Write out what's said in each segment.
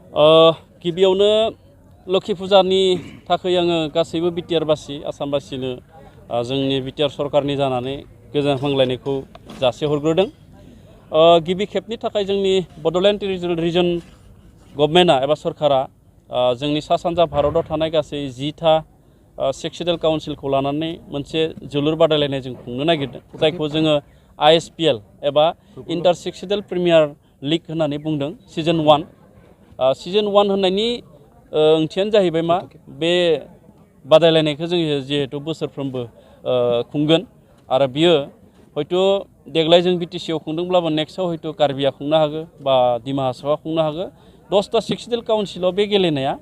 गिबियावनो लक्षी फुजानि थाखाय आङो गासैबो बिटिआरबासि आसामबासिनो जोंनि बिटिआर सरकारनि जानानै गोजोन हामलायनायखौ जासिहरग्रोदों। गिबि खेबनि थाखाय जोंनि बड'लेण्ड टेरिटरियेल रिजन गभर्नमेन्टआ एबा सरकारा जोंनि सा सानजा भारताव थानाय गासै 10टा सेक्सनेल काउन्सिलखौ लानानै मोनसे जोलुर बादायलायनाय जों खुंनो नागिरदों, जायखौ जोङो ISPL एबा इन्टार सेक्सनेल प्रिमियार लिग होननानै बुंदों सिजन 1। सिजन 1 होननायनि ओंथियानो जाहैबाय मा, बे बादायलायनायखौ जोङो जिहेतु बोसोरफ्रोमबो खुंगोन आरो बियो हयथ' देग्लाय जों बिटिसिआव खुंदोंब्लाबो नेक्स्टआव हयथ' कार्बिआ खुंनो हागौ बा डिमा हासावआ खुंनो हागौ। 10टा सेक्सनेल काउन्सिलाव बे गेलेनाया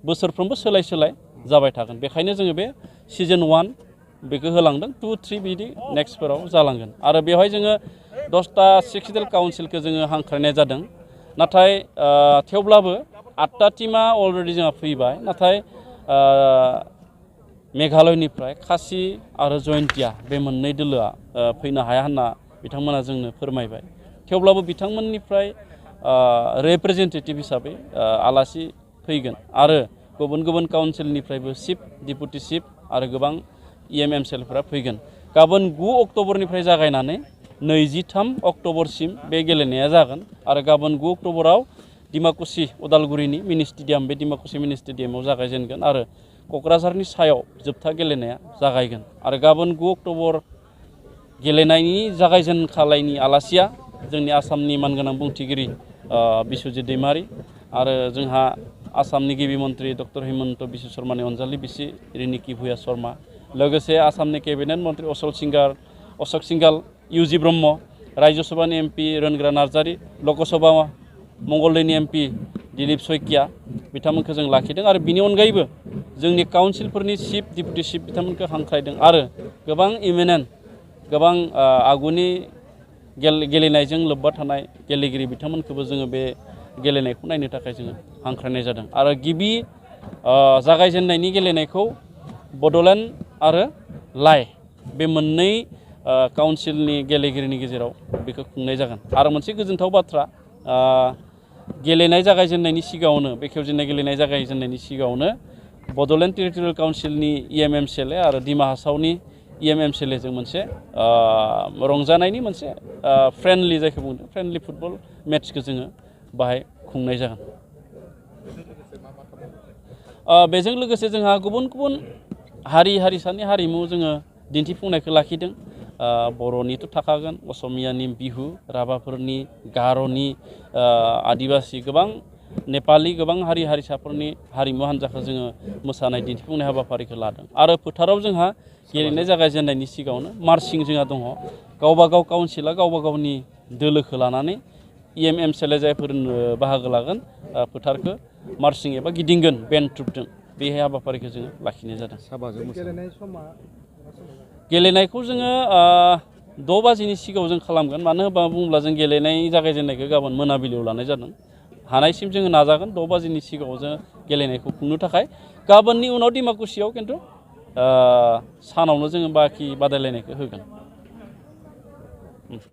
बोसोरफ्रोमबो सोलाय सोलाय जाबाय थागोन। बेखायनो जोङो बे सिजन 1 बेखौ होलांदों, 2, 3 बिदि नेक्स्टफोराव जालांगोन। आरो बेवहाय जोङो 10टा सेक्सनेल काउन्सिलखौ जोङो हांख्रायनाय जादों। नाथाय थेवब्लाबो 8टा टीमा अलरेडि जोंहा फैबाय। नाथाय मेघालयनिफ्राय खासि आरो जयन्तिया बे मोननै दोलोआ फैनो हाया होनना बिथांमोना जोंनो फोरमायबाय। थेवब्लाबो बिथांमोननिफ्राय रिप्रेजेन्टेटिभ हिसाबै आलासि फैगोन आरो गुबुन गुबुन काउन्सिलनिफ्रायबो चिफ, डिपुटि चिफ आरो गोबां EMMCLफोरा फैगोन। गाबोन 9 अक्ट'बरनिफ्राय जागायनानै 23 अक्ट'बरसिम बे गेलेनाया जागोन आरो गाबोन 9 अक्ट'बराव डिमाकुसि उदालगुरिनि मिनि स्टेडियाम, बे डिमाकुसि मिनि स्टेडियामाव जागायजेनगोन आरो क'क्राझारनि सायाव जोबथा गेलेनाया जागायगोन। आरो गाबोन 9 अक्ट'बर गेलेनायनि जागायजेनखालायनि आलासिया जोंनि आसामनि मानगोनां बुंथिगिरि बिस्वजित दैमारि आरो जोंहा आसामनि गिबि मन्त्रि डक्टर हिमन्त बिश्व शर्मानि अनजालि बिसि रिनिकि भुया शर्मा, लोगोसे आसामनि केबिनेट मन्त्रि अशक सिंघाल, UG ब्रह्म, राज्य सभानि MP रोनग्रा नार्जारि, लकसभा मंगलदैनि MP दिलीप सयकिया बिथांमोनखौ जों लाखिदों। आरो बिनि अनगायैबो जोंनि काउन्सिलफोरनि चिफ, डिपुटि चिफ बिथांमोनखौ हांख्रायदों आरो गोबां इमिनेन्ट, गोबां आगुनि गेलेनायजों लोब्बा थानाय गेलेगिरि बिथांमोनखौबो जोङो बे गेलेनायखौ नायनो थाखाय जोङो हांख्रायनाय जादों। आरो गिबि जागायजेननायनि गेलेनायखौ बड'लेण्ड आरो लाइ बे मोननै काउन्सिलनि गेलेगिरिनि गेजेराव बेखौ खुंनाय जागोन। आरो मोनसे गोजोनथाव बाथ्रा, गेलेनाय जागायजेननायनि सिगाङावनो, बेखेवजेननाय गेलेनाय जागायजेननायनि सिगाङावनो बड'लेण्ड टेरिटरियेल काउन्सिलनि EMMCL आरो डिमा हासावनि EMMCL जों मोनसे रंजानायनि मोनसे फ्रेन्डलि, जायखौ बुंदों फ्रेन्डलि फुटबल मेट्सखौ जोङो बाहाय खुंनाय जागोन। बेजों लोगोसे जोंहा गुबुन गुबुन हारि हारिसानि हारिमु जोङो दिन्थिफुंनायखौ लाखिदों। बर'निथ' थाखागोन, असमियानि बिहु, राभाफोरनि, गार'नि, आदिबासि, गोबां नेपालि, गोबां हारि हारिसाफोरनि हारिमु हान्जाखौ जोङो मोसानाय दिन्थिफुंनाय हाबाफारिखौ लादों। आरो फोथाराव जोंहा गेलेनाय जागायजेननायनि सिगाङावनो मार्चिं जोंहा दङ। गावबा गाव काउन्सिला गावबा गावनि दोलोखौ लानानै EMMCL जायफोर बाहागो लागोन फोथारखौ मार्चिं एबा गिदिंगोन बेन्ड ट्रुपजों, बे हाबाफारिखौ जोङो लाखिनाय जादों। गेलेनायखौ जोङो 6 बाजिनि सिगाङाव जों खालामगोन। मानो होनना बुङोब्ला जों गेलेनाय जागायजेननायखौ गाबोन मोनाबिलियाव लानाय जादों। हानायसिम जोङो नाजागोन 6 बाजिनि सिगाङाव जों गेलेनायखौ खुंनो थाखाय। गाबोननि उनाव डिमाकुसियाव खिन्थु सानावनो जोङो बाखि बादायलायनायखौ होगोन।